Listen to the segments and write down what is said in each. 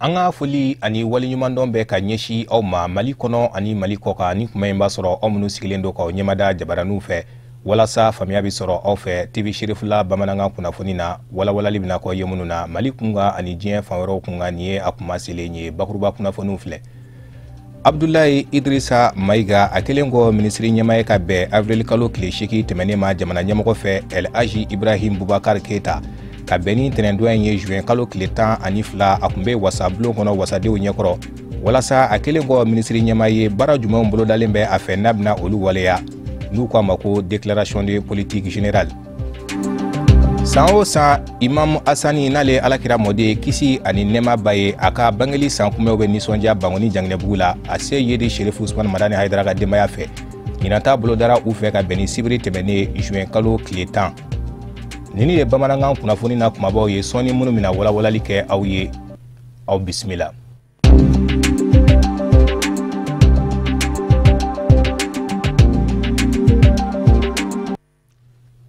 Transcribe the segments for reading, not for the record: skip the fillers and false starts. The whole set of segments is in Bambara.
An ka foli ani waleɲumandɔn bɛ ka ɲɛsin aw ma Mali kɔnɔ ani Mali kɔkan. Ni kuma in b'a sɔrɔ aw minnu sigilen don k'aw ɲɛmada jabaraninw fɛ walasa faamuya bɛ sɔrɔ aw fɛ TV Cherifla bamanankan kunnafoni na, walawalali bɛna k'aw ye minnu na Mali kunkan ani diɲɛ fan wɛrɛw kunkan. Nin ye a kuma selen ye. Bakuruba kunnafoniw filɛ. Abdoulaye Idrissa Maïga, a kɛlen kɔ minisiri ɲɛmaa ye ka bɛn avril kalo tile 8 tɛmɛnen ma jamana ɲɛmɔgɔ fɛ El Hadji Ibrahim Boubacar Keita, ka bɛn ni tɛnɛndonya in ye juin kalo tile 12, a tun bɛ wasabulon kɔnɔ wasadenw ɲɛkɔrɔ walasa a kɛlen kɔ minisiri ɲɛmaa ye baara jumɛnw bolodalen bɛ a fɛ n'a bɛna olu waleya, n'u k'a ma ko déclaration de politique générale. San o san, Imam Hasani, n'ale alakira mɔden kisi ani nɛɛma ba ye, a ka bangeli san kunbɛnw bɛ nisɔndiya Bankoni Janginɛbugu la a se ye de Sherifu Usumani Madani Hayidara ka denbaya fɛ. Ɲinan ta bolodara u fɛ ka bɛn ni sibiri tɛmɛnen juin kalo tile 10. Nin ye bamanankan kunnafoni na kumabaw ye sɔɔni minnu bɛna walawalali kɛ aw ye. Aw bisimila.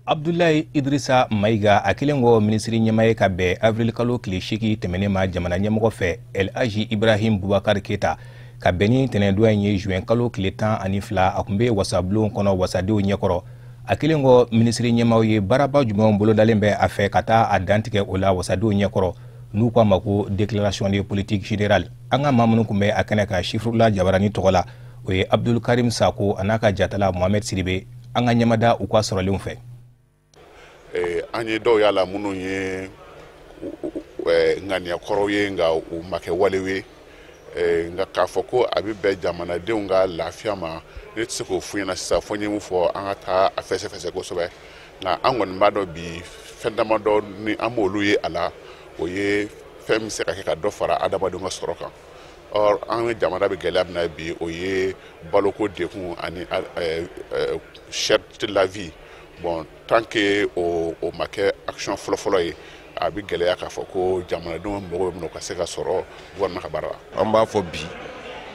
Abdoulaye Idrissa Maïga, a kɛlen kɔ minisiri ɲɛmaa ye ka bɛn avril kalo tile 8 tɛmɛnen ma jamana ɲɛmɔgɔ fɛ El Hadji Ibrahim Boubacar Keita, ka bɛn ni tɛnɛndonya in ye juin kalo tile 12, a tun bɛ wasabulon kɔnɔ wasadenw ɲɛkɔrɔ. A kɛlen kɔ minisiri ɲɛmaaw ye baaraba jumɛnw bolodalen bɛ a fɛ ka taa a dantigɛ o la wasadenw ɲɛkɔrɔ, n'u k'a ma ko déclaration de politique générale. An ka maa minnu tun bɛ a kɛnɛ kan Chifrula Jabarani tɔgɔ la, o ye Abdul Karim Sako a n'a ka jatala Mohamed Sidibe. An ka ɲɛmada u ka sɔrɔlenw fɛ. An ye dɔw y'a la minnu ye ŋaniya kɔrɔw ye nka u ma kɛ walew ye, nka k'a fɔ ko a bɛ bɛn jamanadenw ka lafiya ma, ne tɛ se k'o f'u ɲɛna sisan fo n ye mun fɔ, an ka taa a fɛsɛfɛsɛ kosɛbɛ. Nka an kɔni b'a dɔn bi fɛn damadɔ ni an b'olu ye a la, o ye fɛn min bɛ se ka kɛ ka dɔ fara adamadenw ka sɔrɔ kan. Or an ka jamana bɛ gɛlɛya min na bi, o ye baloko degun ani cherté de la vie. Bon, tant que o ma kɛ action fɔlɔfɔlɔ ye, a bɛ gɛlɛya k'a fɔ ko jamanadenw mago bɛ min na, o ka se ka sɔrɔ gouvernement ka baara la. An b'a fɔ bi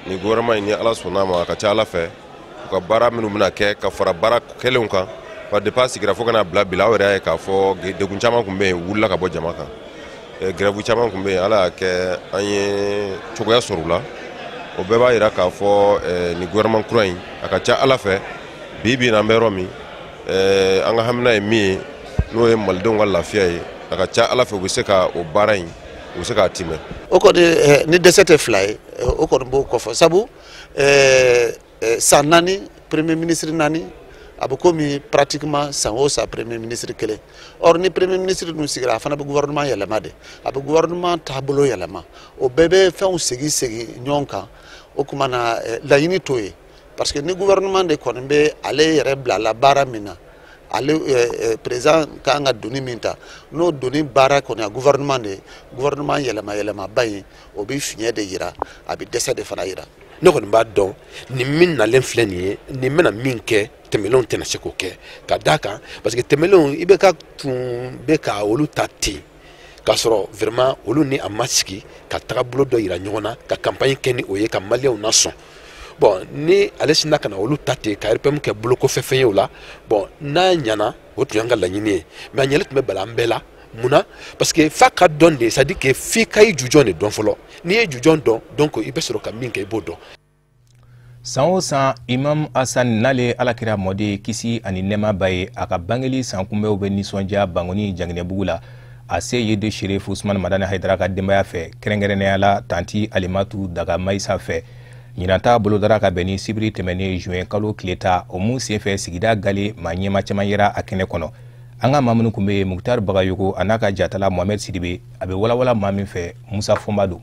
ni gouvernement in, ni Ala sɔnna a ma, a ka ca Ala fɛ u ka baara minnu bɛna kɛ ka fara baara kɛlenw kan, ka depuis a sigira fo ka n'a bila bi la, aw yɛrɛ y'a ye k'a fɔ degun caman tun bɛ yen, u wulila ka bɔ jama kan, grève caman tun bɛ yen, Ala y'a kɛ an ye cogoya sɔrɔ u la. O bɛɛ b'a jira k'a fɔ ni gouvernement kura in, a ka ca Ala fɛ bi bi in na, an bɛ yɔrɔ min, an ka hamina ye min ye, n'o ye malidenw ka lafiya ye, a ka ca Ala fɛ u bɛ se ka o baara in, u bɛ se k'a timɛ. O kɔni ni dɛsɛ tɛ fila ye, o kɔni b'o kɔfɛ, sabu san 4 premier ministre 4, a bɛ komi pratiquement san o san premier ministre kelen. Or ni premier ministre dun sigira, a fana bɛ gouvernement yɛlɛma de, a bɛ gouvernement taabolo yɛlɛma, o bɛɛ bɛ fɛnw segin segin ɲɔgɔn kan. O tuma na laɲini t'o ye, parce que ni gouvernement de kɔni bɛ ale yɛrɛ bila la baara min na, ale président kan ka doni min ta, n'o doni baara kɔni a gouvernement de gouvernement yɛlɛma yɛlɛmaba in, o bɛ fiɲɛ de yira, a bɛ dɛsɛ de fana yira. Ne kɔni b'a dɔn nin min nalen filɛ nin ye, nin bɛna min kɛ tɛmɛnlenw tɛna se k'o kɛ, ka d'a kan parce que tɛmɛnlenw i bɛ ka tun bɛ ka olu ta ten k'a sɔrɔ vraiment olu ni a ma sigi ka tagabolo dɔ yira ɲɔgɔn na ka campagne kɛ ni o ye ka maliyɛnw nasɔn. Bon, ni ale sinna ka na olu ta ten ka RPM kɛ bolokɔfɛfɛn ye o la, bon, n'a ɲɛna, o tun y'an ka laɲini ye, mais a ɲɛli tun bɛ bala an bɛɛ la. Mun na? Parce que f'a ka dɔn de, c'est à dire que f'i ka i jujɔn de dɔn fɔlɔ. N'i ye jujɔn dɔn, donc i bɛ sɔrɔ ka min kɛ, i b'o dɔn. San o san, Imam Hassan, n'ale alakira mɔden kisi ani nɛɛma ba ye, a ka bangeli san kunbɛnw bɛ nisɔndiya Bankoni Janginɛbugu la a se ye de Sherifu Usumani Madani Hayidara ka denbaya fɛ, kɛrɛnkɛrɛnnenya la tanti Alimatu Daga Mayisa fɛ. Ɲinan ta bolodara ka bɛn ni sibiri tɛmɛnen juin kalo tile 10, o mun senfɛ sigida gale maa ɲɛma caman yera a kɛnɛ kɔnɔ. An ka maa minnu tun bɛ yen, Mukutari Bagayogo a n'a ka jatala Mohamed Sidibe, a bɛ walawala maa min fɛ, Musa Fɔnba don.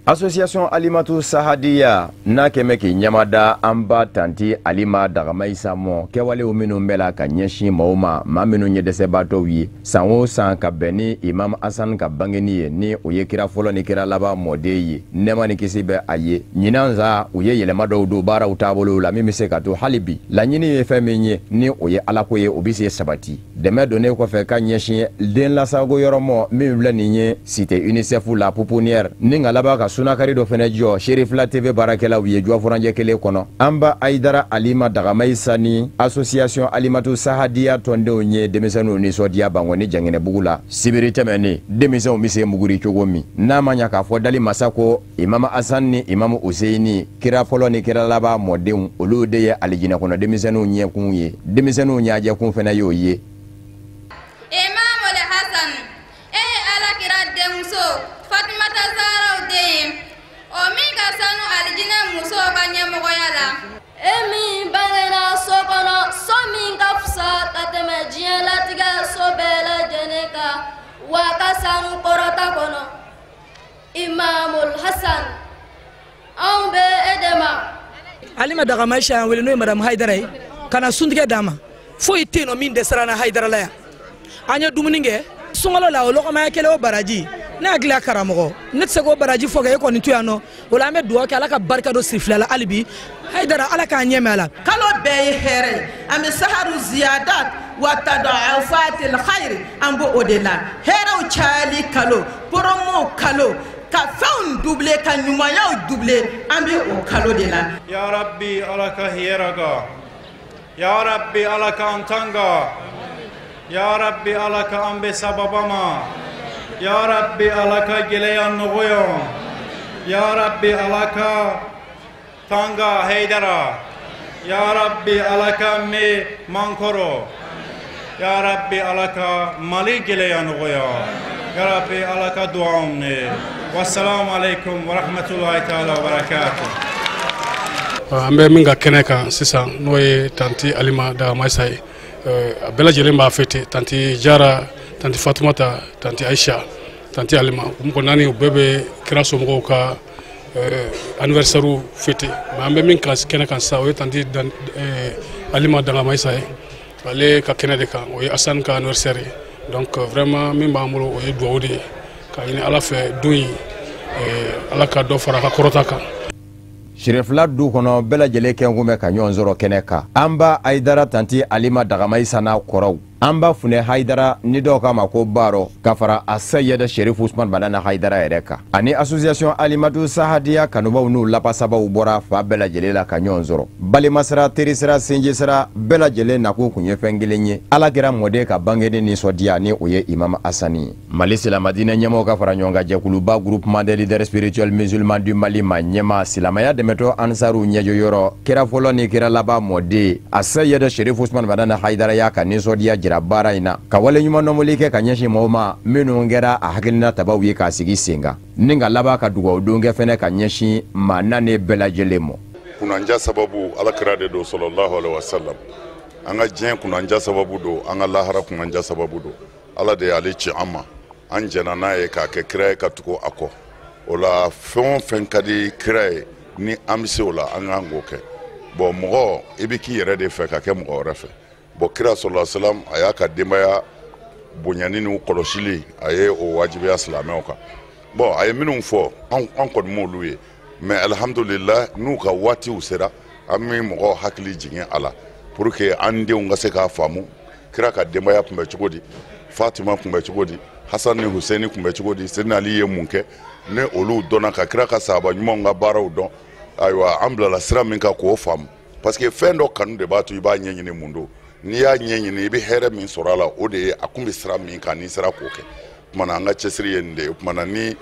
Association Alimatu Sahadiya n'a kɛmɛ k'i ɲɛmada an ba tanti Alima Dagamayisa mɔ kɛwalew minnu bɛ la ka ɲɛsin maaw ma, maa minnu ye dɛsɛbaatɔw ye, san o san ka bɛn ni Imam Hassan ka bangeni ye, ni o ye kira fɔlɔ ni kira laban mɔden ye, nɛɛma ni kisi bɛ a ye. Ɲinan sa u ye yɛlɛma dɔw don baaraw taabolo la min bɛ se ka to hali bi laɲini ye fɛn min ye, ni o ye alako ye, o bɛ se sabati. Dɛmɛ donnen kɔfɛ ka ɲɛsin den lasago yɔrɔ mɔ min filɛ nin ye cité UNICEF la pouponnière, ni ka laban ka sunakari dɔ fɛnɛ jɔ Serifila TV baarakɛlaw ye juwafuranjɛ kelen kɔnɔ. An ba Ayidara Alima Dagamayisa ni association Alimatu Sahadiya tɔndenw ye denmisɛnninw nisɔndiya Bankɔni Jɛngɛnɛbugu la sibiri tɛmɛnen. Denmisɛnw bɛ se muguri cogo min n'a ma ɲa k'a fɔ dali masa ko Imam Hasan ni Imam Huseyini, kira fɔlɔ ni kira laban mɔdenw, olu de ye alijinɛ kɔnɔ denmisɛnninw ɲɛkun ye, denmisɛnninw ɲajɛkun fɛnɛ y'o ye. Imamul Hasan, e ye Alakira denmuso Fatumata Zaharaw den ye, o min ka sanu alijinɛ musow ka ɲɛmɔgɔya la. E min bangena so kɔnɔ, so min ka fisa ka tɛmɛ diɲɛlatigɛ so bɛɛ lajɛlen kan, wa ka sanu kɔrɔta kɔnɔ. Imamul Hasan, anw bɛ e de ma. Alima Dagamayisa y'an wele, n'o ye Madame Hayidara ye, ka na suntigɛ d'an ma. Foyi tɛ yen nɔ min dɛsɛra an na Hayidara la yan. An ye dumuni kɛ sunkalo la, o lɔgɔmaya kelen o baraji, ne hakili la karamɔgɔ ne tɛ se k'o baraji fɔ kɛ e kɔni to yan nɔ. O la an bɛ dugawu kɛ Ala ka barika don sirifila la hali bi. Hayidara, Ala k'an ɲɛ mɛn a la. Kalo bɛɛ ye hɛrɛ ye. An bɛ saharu ziyadat wa tadaafatil khayri, an b'o o de la. Hɛrɛw cayali kalo, poromow kalo, ka fɛnw double, ka ɲumanyaw double, an bɛ o kalo de la. Ya Rabbi, Ala ka hɛrɛ kan. Ya Rabbi, Ala k'an tanga. Ya Rabbi, Ala ka an bɛ sababa ma. Ya Rabbi, Ala ka gɛlɛya nɔgɔya. Ya Rabbi, Ala ka tanga Hayidara. Ya Rabbi, Ala ka mɛn mankɔrɔ. Ya Rabbi, Ala ka Mali gɛlɛya nɔgɔya. Ya Rabbi, Ala ka duwaw minɛ. Wassalamu alaikum wa rahmatullahi ta'ala wa barakatuh. An bɛ min ka kɛnɛ kan sisan, n'o ye tanti Alima Dagamayisa ye, a bɛɛ lajɛlen b'a fêter: tanti Jara, tanti Fatumata, tanti Aisha, tanti Alima, u mɔgɔ naani, u bɛɛ bɛ kira somɔgɔw ka anniversaire fêter. Mais an bɛ min ka kɛnɛ kan sisan, o ye tanti Alima Dagamayisa ye, ale ka kɛnɛ de kan, o ye Asani ka anniversaire ye. Donc vraiment, min b'an bolo, o ye dugawu de ye k'a ɲini Ala fɛ don in, Ala ka dɔ fara a ka kɔrɔta kan. Sirifila du kɔnɔ bɛɛ lajɛlen kɛnkun bɛ ka ɲɔgɔn sɔrɔ kɛnɛ kan. An ba Ayidara tanti Alima Dagamayisa n'a kɔrɔw, an ba Funɛ Hayidara ni dɔw k'a ma ko Baarɔ, ka fara a Seyɛdɛ Sherif Usman Madani Hayidara yɛrɛ kan, ani association Alimatu Sahadiya kanubaw n'u lapasabaw bɔra fa bɛɛ lajɛlen la ka ɲɔgɔn sɔrɔ. Balimasira, terisira, sinjisira bɛɛ lajɛlen nakun kun ye fɛn kelen ye: Ala kɛra mɔden ka bangeni nisɔndiya, ni o ye Imam Asani ye. Mali silamadinɛ ɲɛmɔgɔw ka fara ɲɔgɔn kan jɛkuluba Groupement des leaders spirituels musulmans du Mali ma ɲɛma, silamɛya dɛmɛtɔ ansaruw ɲɛjɔyɔrɔ, kira fɔlɔ ni kira laban mɔden, a Seyɛdɛ Sherif Usman Madani Hayidara y'a ka nisɔndiya jira baara in na, ka wale ɲuman dɔnboli kɛ ka ɲɛsin mɔgɔw ma minnu kɛra a hakilina tabaw ye k'a sigi sen kan, ni ka laban ka dugawu don kɛ fɛnɛ ka ɲɛsin maa naani bɛɛ lajɛlen ma. Kunnanja sababu Ala kira de don, sallallahu alaihi wasallam. An ka diɲɛ kunnanja sababu don, an ka lahara kunnanja sababu don. Ala de y'ale ci an ma, an jɛnna n'a ye k'a kɛ kira ye ka tugu a kɔ. O la, fɛn o fɛn ka di kira ye, ni an bɛ se o la, an k'an k'o kɛ. Bɔn, mɔgɔ i bɛ k'i yɛrɛ de fɛ ka kɛ mɔgɔ wɛrɛ fɛ. Bɔn, kira sallallahu alaihi wasallam, a y'a ka denbaya bonyani n'u kɔlɔsili, a ye o wajibiya silamɛw kan. Bɔn, a ye minnu fɔ, an kɔni m'olu ye, mais alhamdulillah, n'u ka waatiw sera, an bɛ mɔgɔw hakili jigin a la pour que an denw ka se k'a faamu kira ka denbaya tun bɛ cogo di, Fatima tun bɛ cogo di, Hasan ni Hussein tun bɛ cogo di, Seydina Ali ye mun kɛ. Ni olu dɔnna, ka kira ka sahaba ɲumanw ka baaraw dɔn, ayiwa, an bilala sira min kan k'o faamu, parce que fɛn dɔ kanu de b'a to i b'a ɲɛɲini. Mun don? N'i y'a ɲɛɲini, i bɛ hɛrɛ min sɔrɔ a la, o de ye a kun bɛ sira min kan n'i sera k'o kɛ. Kumana, an ka cɛsiri ye nin de ye. O kumana, ni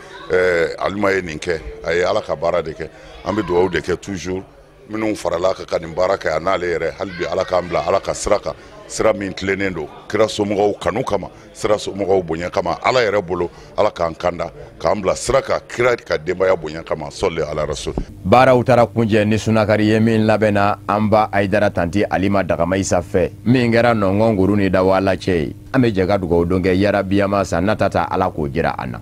Alima ye nin kɛ, a ye Ala ka baara de kɛ. An bɛ dugawu de kɛ toujours minnu farala kan ka nin baara kɛ, a n'ale yɛrɛ, hali bi Ala k'an bila Ala ka sira kan, sira min tilennen don, kira somɔgɔw kanu kama, sira somɔgɔw bonya kama. Ala yɛrɛ bolo, Ala k'an kanda k'an bila sira kan kira ka denbaya bonya kama. Sɔli ala rasul. Baaraw taara kunjɛ ni sunakari ye min labɛnna an ba Ayidara tanti Alima Dagamayisa fɛ, min kɛra nɔngɔn guru ni dawala cɛ ye. An bɛ jɛ ka dugawu don kɛ yarabiyama, san nata ta, Ala k'o jira an na.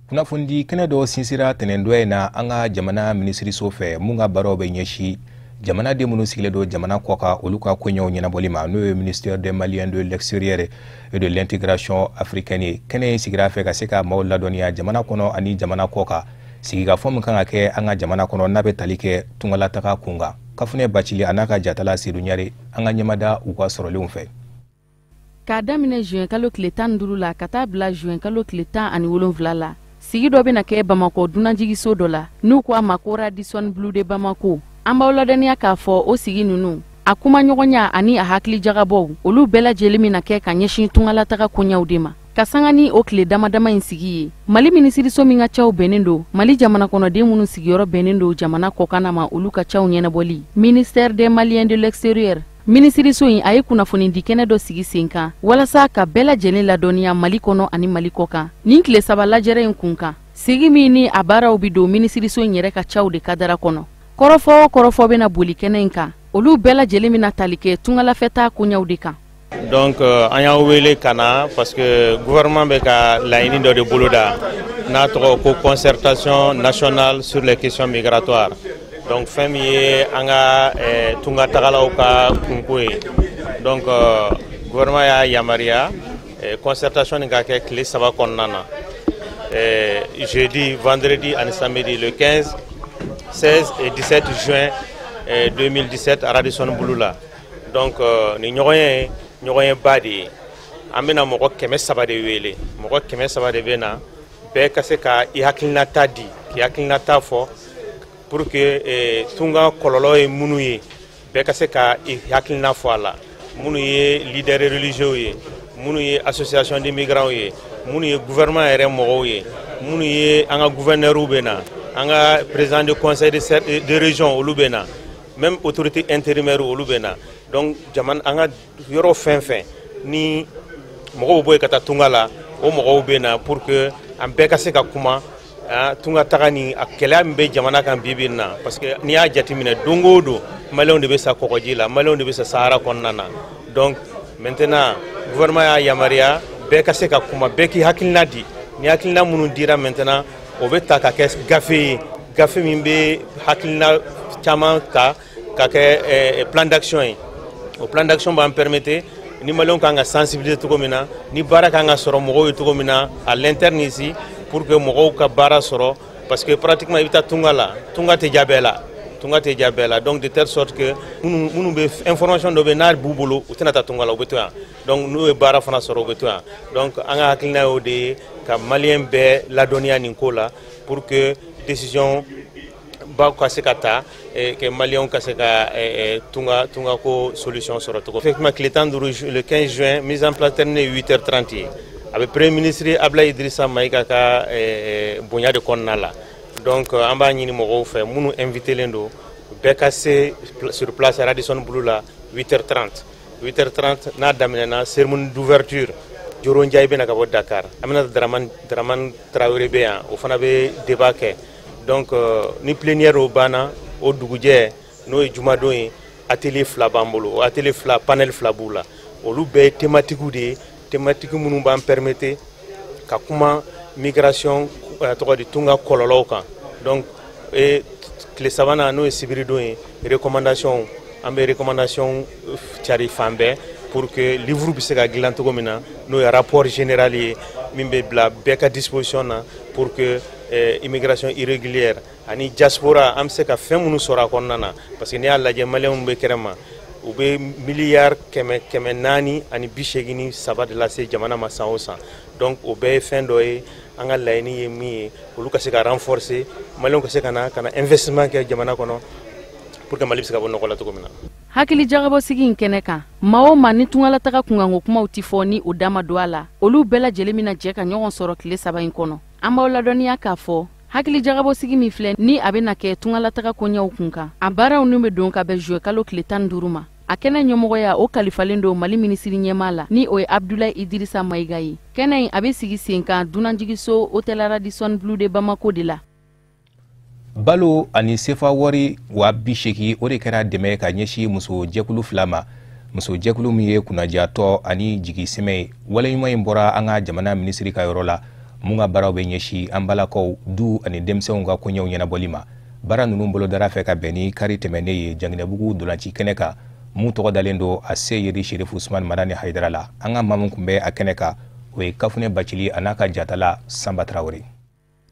Kunnafonidi kɛnɛ dɔ sinsira tɛnɛndɔ in na an ka jamana minisiriso fɛ, mun ka baaraw bɛ ɲɛsin jamanaden minnu sigilen don jamana kɔ kan, olu ka koɲɛw ɲɛnabɔli ma, n'o ye ministère des Maliens de l'extérieur et de l'intégration africaine ye. Kɛnɛ in sigira fɛ ka se ka maaw ladɔnniya jamana kɔnɔ ani jamana kɔ kan, sigikafɔ min kan ka kɛ an ka jamana kɔnɔ n'a bɛ tali kɛ tungalataga kun kan. Kafunɛ Bacili a n'a ka jatala Sedu Ɲare, an ka ɲɛmada u ka sɔrɔlenw fɛ. K'a daminɛ juin kalo tile 15 la ka taa bila juin kalo tile 17 la. Sigi dɔ bɛna kɛ Bamakɔ dunanjigiso dɔ la, n'u ko a ma ko Radisson Blu de Bamako. An b'aw ladɔnniya k'a fɔ o sigi ninnu, a kumaɲɔgɔnya ani a hakilijagabɔw, olu bɛɛ lajɛlen bɛna kɛ ka ɲɛsin tungalataga koɲɛw de ma. Ka sanga ni o tile dama dama in sigi ye, Mali minisiriso min ka caw bɛnnen don Mali jamana kɔnɔden minnu sigiyɔrɔ bɛnnen don jamana kɔkanna ma, olu ka caw ɲɛnabɔli, ministère des Maliens de l'extérieur, minisiriso in a ye kunnafonidi kɛnɛ dɔ sigi sen kan walasa ka bɛɛ lajɛlen ladɔnniya Mali kɔnɔ ani Mali kɔkan nin tile 3 lajɛrɛ in kun kan. Sigi min ni a baaraw bɛ don minisiriso in yɛrɛ ka caw de kadara kɔnɔ. Kɔrɔfɔ o kɔrɔfɔ bɛna boli kɛnɛ in kan, olu bɛɛ lajɛlen bɛna tali kɛ tungalafɛtaa koɲɛw de kan. Donc an y'aw wele ka na parce que gouvernement bɛ ka laɲini dɔ de boloda n'a tɔgɔ ko concertation nationale sur les questions migratoires. Donc fɛn min ye an ka tungatagalaw ka kunko ye. Donc gouvernement y'a yamaruya concertation nin ka kɛ tile 3 kɔnɔna na, jeudi, vendredi ani samedi, le 15, 16 et 17 juin 2017 à Radisson Blu la. Donc nin ɲɔgɔn ye ɲɔgɔnyeba de ye. An bɛna mɔgɔ 300 de wele, mɔgɔ 300 de bɛ na, bɛɛ ka se ka i hakilinata di, k'i hakilinata fɔ pour que tunga kɔlɔlɔ ye minnu ye, bɛɛ ka se ka i hakilina fɔ a la. Minnu ye leader religieux ye, minnu ye association de migrants ye, minnu ye gouvernement yɛrɛ mɔgɔw ye, minnu ye an ka gouverneurs bɛ na, an ka président de conseil de région olu bɛ na, même autorité intérimaire olu bɛ na. Donc jamana an ka yɔrɔ fɛn fɛn ni mɔgɔw bɔ yen ka taa tunga la, o mɔgɔw bɛ na pour que an bɛɛ ka se ka kuma tunga taga ni a kɛlɛya min bɛ jamana kan bi bi in na. Parce que n'i y'a jateminɛ, don o don maliyɛnw de bɛ sa kɔgɔji la, maliyɛnw de bɛ sa Sahara kɔnɔna na. Donc maintenant gouvernement y'a yamaruya bɛɛ ka se ka kuma, bɛɛ k'i hakilina di. Ni hakilina minnu dira maintenant, o bɛ ta ka kɛ gafe ye, gafe min bɛ hakilina caman ta ka kɛ plan d'action ye. O plan d'action b'an permettre ni maliyɛnw kan ka sensibiliser cogo min na, ni baara kan ka sɔrɔ mɔgɔw ye cogo min na à l'interne ici, pour que mɔgɔw ka baara sɔrɔ. Parce que pratiquement i bɛ taa tunga la, tunga tɛ ja bɛɛ la, tunga tɛ ja bɛɛ la. Donc de telle sorte que minnu bɛ information dɔ bɛ n'a b'u bolo, u tɛna taa tunga la, u bɛ to yan. Donc n'u ye baara fana sɔrɔ, u bɛ to yan. Donc an ka hakilina y'o de ye, ka maliyɛn bɛɛ ladɔnniya nin ko la pour que décision ba ka se ka ta, que maliyɛnw ka se ka tunga ko solution sɔrɔ cogo. Effectivement, tile 15, le 15 juin, mise en place terminée 8h30 ye. A bɛ premier ministre Abdoulaye Idrissa Maïga ka bonya de kɔnɔna la. Donc an b'a ɲini mɔgɔw fɛ minnu invité len don, bɛɛ ka se sur place Radisson Blu la 8h30. 8h30 n'a daminɛna, cérémonie d'ouverture, Joro Ndiaye bɛna ka bɔ Dakar, Aminata Dramane Traoré bɛ yan, o fana bɛ débat kɛ. Donc ni plénière o banna, o dugujɛ n'o ye jumadon ye, atelier 2 b'an bolo. O atelier 2, panel 2 b'u la, olu bɛɛ ye thématique de ye, thématique minnu b'an permettre ka kuma migration tɔgɔ di tunga kɔlɔlɔw kan. Donc tile sabanan, n'o ye sibiridon ye, recommandation, an bɛ recommandation cari fan bɛɛ pour que livre bɛ se ka dilan cogo min na, n'o ye rapport général ye min bɛ bila bɛɛ ka disposition na, pour que immigration irrégulière ani diaspora, an bɛ se ka fɛn minnu sɔrɔ a kɔnɔna na. Parce que n'i y'a lajɛ, maliyɛnw bɛ kɛnɛma, u bɛ miliyari 483 de lase jamana ma san o san. Donc o bɛɛ ye fɛn dɔ ye an ka laɲini ye min ye, olu ka se ka renforcer, maliyɛnw ka se ka na investissement kɛ jamana kɔnɔ pour que Mali bɛ se ka bɔ nɔgɔ la cogo min na. Hakili jagabɔ sigi in kɛnɛ kan, maa o maa ni tungalataga kunkanko kumaw tɛ fɔ ni o da ma don a la, olu bɛɛ lajɛlen bɛna jɛ ka ɲɔgɔn sɔrɔ tile 3 in kɔnɔ. An b'aw ladɔnniya k'a fɔ hakili jagabɔ sigi min filɛ ni a bɛna kɛ tungalataga koɲɛw kun kan, a baaraw n'u bɛ don ka bɛn juillet kalo tile 15 ma. A kɛnɛ ɲɛmɔgɔya o kalifalen don Mali minisiri ɲɛmaa la, ni o ye Abdoulaye Idrissa Maïga ye. Kɛnɛ in a bɛ sigi sen kan dunanjigiso Hôtel Radisson Blu de Bamako de la. Balo ani sefa wari 80,000, o de kɛra dɛmɛ ka ɲɛsin muso jɛkulu 2 ma, muso jɛkulu min ye kunnadiyatɔ ani jigi sɛmɛ ye. Waleɲuman in bɔra an ka jamana minisiri ka yɔrɔ la, mun ka baaraw bɛ ɲɛsin an balakaw, du ani denmisɛnw ka koɲɛw ɲɛnabɔli ma. Baara ninnu bolodara fɛ ka bɛn ni kari tɛmɛnen ye Janginɛbugu dolanci kɛnɛ kan, mun tɔgɔ dalen don a Seyidi Sherifu Usman Madani Hayidara la. An ka maa min tun bɛ a kɛnɛ kan, o ye Kafunɛ Bacili a n'a ka jatala Sanba Tarawele.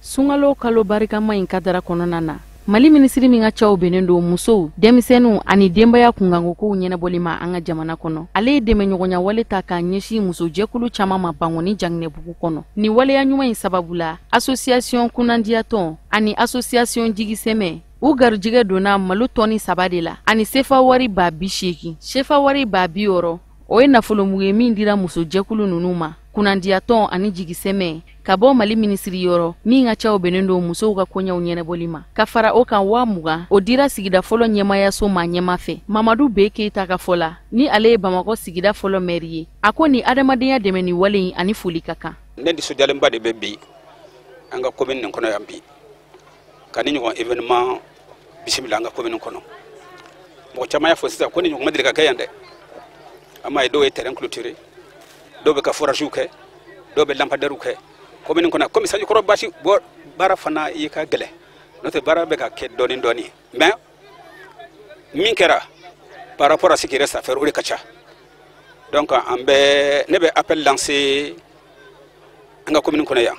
Sunkalo kalo barikama in kadara kɔnɔna na, Mali minisiri min ka cɛw bɛnnen don musow, denmisɛnninw ani denbaya kunkankokow ɲɛnabɔli ma an ka jamana kɔnɔ, ale ye dɛmɛɲɔgɔnya wale ta k'a ɲɛsin musojɛkulu caman ma Bankoni Janginɛbugu kɔnɔ. Nin waleya ɲuman in sababu la, association Kunnandiyatɔn ani association Jigisɛmɛ u garijɛgɛ donna malo tɔni 3 de la ani sefa wari 80,000, sefa wari 60,000. O ye nafolomugu ye min dira musojɛkulu ninnu ma, Kunnandiyatɔn ani Jigisɛmɛ, ka bɔ Mali minisiri yɔrɔ min ka cɛw bɛnnen don musow ka koɲɛw ɲɛnabɔli ma. Ka fara o kan, 20,000 o dira sigida fɔlɔ ɲɛmayaso ma ɲɛma fɛ, Mamadu B Keyita ka fɔ la, ni ale ye Bamakɔ sigida fɔlɔ mɛri ye. A ko ni adamadenya dɛmɛ ni wale in ani foli ka kan. Ne nisɔndiyalenba de bɛ bi an ka commune nin kɔnɔ yan bi, ka ni ɲɔgɔn événement bisimila an ka commune kɔnɔ. Mɔgɔ caman y'a fɔ sisan ko ni ɲɔgɔn ma deli ka kɛ yan dɛ. An m'a ye dɔw ye terrain clôturé, dɔw bɛ ka forage kɛ, dɔw bɛ lampadaires kɛ commune kɔnɔ. Komi sanjikɔrɔ basi bɔ baara fana ye ka gɛlɛn, n'o tɛ baara bɛ ka kɛ dɔɔni dɔɔni, mais min kɛra par rapport à ce qui reste à faire, o de ka ca. Donc an bɛ ne bɛ appel lancer an ka commune kɔnɔ yan.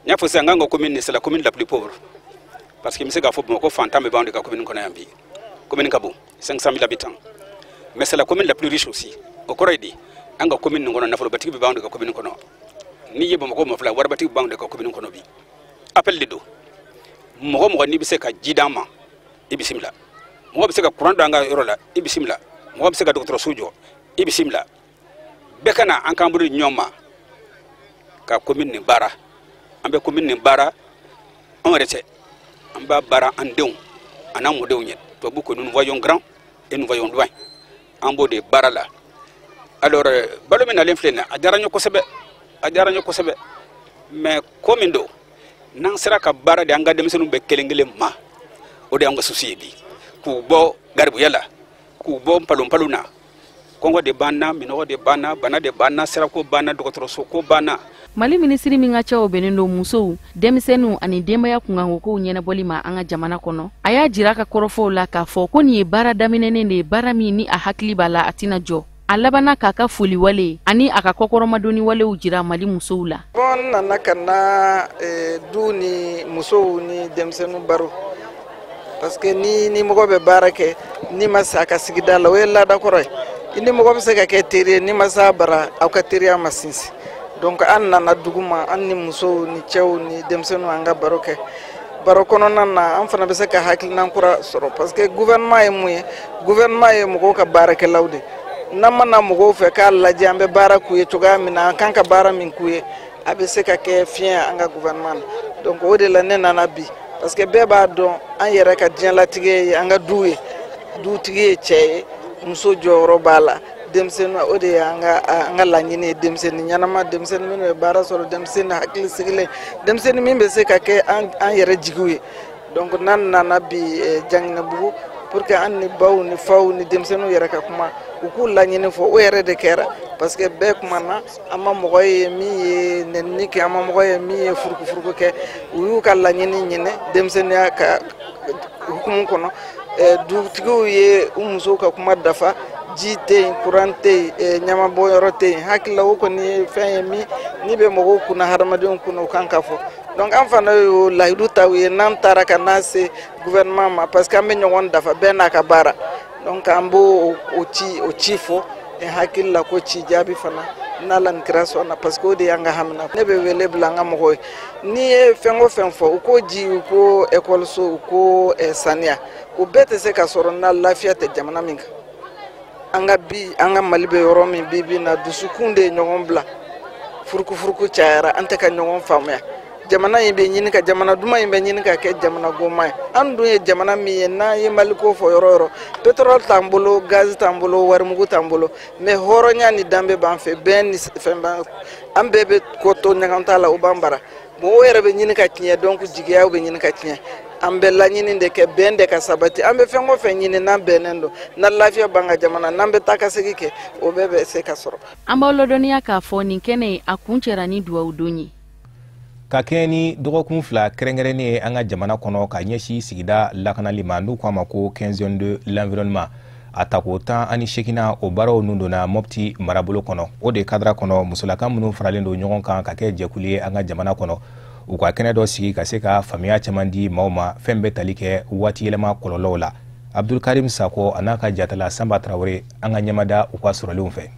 N y'a fɔ sisan k'an ka commune, c'est la commune la plus pauvre, parce que n bɛ se k'a fɔ Bamakɔ fantan bɛɛ b'anw de ka commune kɔnɔ yan bi. Commune ka bon, 500 000 habitants, mais c'est la commune la plus riche aussi. O kɔrɔ ye di, an ka commune nin kɔnɔ nafolobatigi bɛ b'anw de ka commune kɔnɔ. N'i ye Bamakɔ mafila, waribatigi b'anw de ka commune kɔnɔ bi. Appel de don, mɔgɔ mɔgɔ n'i bɛ se ka ji d'an ma, i bisimila. Mɔgɔ bɛ se ka courant don an ka yɔrɔ la, i bisimila. Mɔgɔ bɛ se ka dɔgɔtɔrɔso jɔ, i bisimila. Bɛɛ ka na an k'an bolo di ɲɔgɔn ma ka commune nin baara. An bɛ commune nin baara anw yɛrɛ tɛ, an b'a baara an denw an'an mɔdenw ɲɛ. Tubabu ko nous voyons grand et nous voyons loin. An b'o de baara la. Alors balo min nalen filɛ nin ye, a diyara n ye kosɛbɛ, a diyara n ye kosɛbɛ. Mais ko min don, n'an sera ka baara di an ka denmisɛnninw bɛɛ kelen kelen ma, o de y'an ka souci ye bi, k'u bɔ garibuya la, k'u bɔ npalonpalon na. Kɔngɔ de b'an na, minɔgɔ de b'an na, bana de b'an na, sirako b'an na, dɔgɔtɔrɔso ko b'an na. Mali minisiri min ka cɛw bɛnnen don musow, denmisɛnninw ani denbaya kunkankokow ɲɛnabɔli ma an ka jamana kɔnɔ, a y'a jira a ka kɔrɔfɔw la k'a fɔ ko nin ye baara daminɛnen de ye, baara min ni a hakili b'a la a tɛna jɔ. A labanna k'a ka foli wale ani a ka kɔkɔrɔmadonni walew jira Mali musow la. Bon, n nana ka na du ni musow ni denmisɛnninw baro, parce que ni mɔgɔ bɛ baara kɛ n'i ma se a ka sigida la, o ye laada kɔrɔ ye. I ni mɔgɔ bɛ se ka kɛ teri ye, n'i ma se a bara, aw ka teriya ma sinsin. Donc an nana dugu ma, an ni musow ni cɛw ni denmisɛnninw, an ka baro kɛ. Baro kɔnɔna na, an fana bɛ se ka hakilina kura sɔrɔ, parce que gouvernement ye mun ye? Gouvernement ye mɔgɔw ka baarakɛlaw de. N'an ma na mɔgɔw fɛ k'a lajɛ an bɛ baara k'u ye cogoya min na, an kan ka baara min k'u ye, a bɛ se ka kɛ fiɲɛ an ka gouvernement na. Donc o de la ne nana bi, parce que bɛɛ b'a dɔn an yɛrɛ ka diɲɛlatigɛ ye an ka du ye. Dutigi ye cɛ ye, muso jɔyɔrɔ b'a la, denmisɛnnin. O de ye an ka laɲini ye, denmisɛnnin ɲɛnama, denmisɛnnin minnu bɛ baara sɔrɔ, denmisɛnnin hakili sigilen, denmisɛnnin min bɛ se ka kɛ an yɛrɛ jigiw ye. Donc n'an nana bi Janginɛbugu pour que an ni baw ni faw ni denmisɛnninw yɛrɛ ka kuma, u k'u laɲini fɔ, o yɛrɛ de kɛra, parce que bɛɛ kumana. An ma mɔgɔ ye min ye nɛnini kɛ, an ma mɔgɔ ye min ye furukufuruku kɛ. U y'u ka laɲini ɲini denmisɛnninya ka hukumu kɔnɔ. Dugutigiw ye u musow ka kuma dafa, ji tɛ yen, kuran tɛ yen, ɲamabɔyɔrɔ tɛ yen. Hakili la o kɔni ye fɛn ye min n'i bɛ mɔgɔw kunna, hadamadenw kunna, u kan ka fɔ. Donc an fana y'o layidu ta u ye n'an taara ka n'a se gouvernement ma, parce que an bɛ ɲɔgɔn dafa, bɛɛ n'a ka baara. Donc an b'o o ci fɔ. N hakili la ko ci jaabi fana n'Ala ni kira sɔnna, parce que o de y'an ka hamina. Ne bɛ wele bila an ka mɔgɔw ye, n'i ye fɛn o fɛn fɔ, u ko ji, u ko ekɔliso, u ko saniya, o bɛɛ tɛ se ka sɔrɔ n'a lafiya tɛ jamana min kan. An ka bi, an ka Mali bɛ yɔrɔ min bi bi in na, dusukun de ye ɲɔgɔn bila, furukufuruku cayara, an tɛ ka ɲɔgɔn faamuya. Jamana in bɛ ɲini ka, jamana duman in bɛ ɲini ka kɛ jamana goma ye. An dun ye jamana min ye, n'an ye Maliko fɔ yɔrɔ o yɔrɔ, pétrole t'an bolo, gaz t'an bolo, warimugu t'an bolo, mais hɔrɔnya ni danbe b'an fɛ, bɛn ni fɛn b'an, an bɛɛ bɛ ko to ɲɔgɔn ta la, o b'an bara. Bon, o yɛrɛ bɛ ɲini ka tiɲɛ, donc jigiyaw bɛ ɲini ka tiɲɛ. An bɛ laɲini de kɛ bɛn de ka sabati. An bɛ fɛn o fɛn ɲini n'an bɛnnen don, n'an lafiya b'an ka jamana, n'an bɛ taa ka segin kɛ, o bɛɛ bɛ se ka sɔrɔ. An b'aw ladɔnniya k'a fɔ nin kɛnɛ in a kuncɛra ni duwawu don ye. Ka kɛɲɛ ni dɔgɔkun 2 kɛrɛnkɛrɛnnen ye an ka jamana kɔnɔ ka ɲɛsin sigida lakanali ma, n'u k'a ma ko quinzaine de l'environnement, a tako 18nan o baaraw nun donna Mopti marabolo kɔnɔ. O de kadara kɔnɔ, musolaka minnu faralen don ɲɔgɔn kan ka kɛ jɛkulu ye an ka jamana kɔnɔ, U ka kɛnɛ dɔ sigi ka se ka faamuya caman di maaw ma fɛn bɛ tali kɛ waati yɛlɛma kɔlɔlɔw la. Abdulkarim Sako a n'a ka jatala Sanba Tarawele, an ka ɲɛmada u ka sɔrɔlenw fɛ.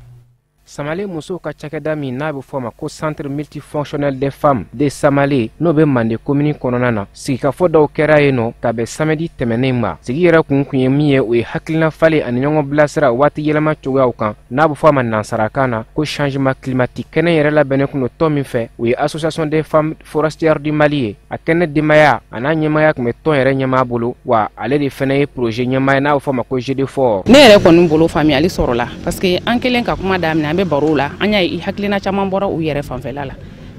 Samale musow ka cakɛda min n'a bɛ fɔ a ma ko Centre multifonctionnel des femmes de Samale, n'o bɛ Mande komini kɔnɔna na, sigikafɔ dɔw kɛra yen nɔ ka bɛn samedi tɛmɛnen ma. Sigi yɛrɛ kun ye min ye, o ye hakilina falen ani ɲɔgɔn bilasira waati yɛlɛma cogoyaw kan, n'a bɛ fɔ a ma nansarakan na ko changement climatique. Kɛnɛ yɛrɛ labɛnnen kun don tɔn min fɛ, o ye Association des femmes forestières du Mali ye. A kɛnɛ denbaya a n'a ɲɛmaaya tun bɛ tɔn yɛrɛ ɲɛmaa bolo, wa ale de fɛnɛ ye projet ɲɛmaa ye n'a bɛ fɔ a ma ko GD4. Ne yɛrɛ kɔni bolo, faamuyali sɔrɔla, parce que an kɛlen ka kuma daminɛ, an bɛ baro la, an y'a ye hakilina caman bɔra u yɛrɛ fanfɛla la,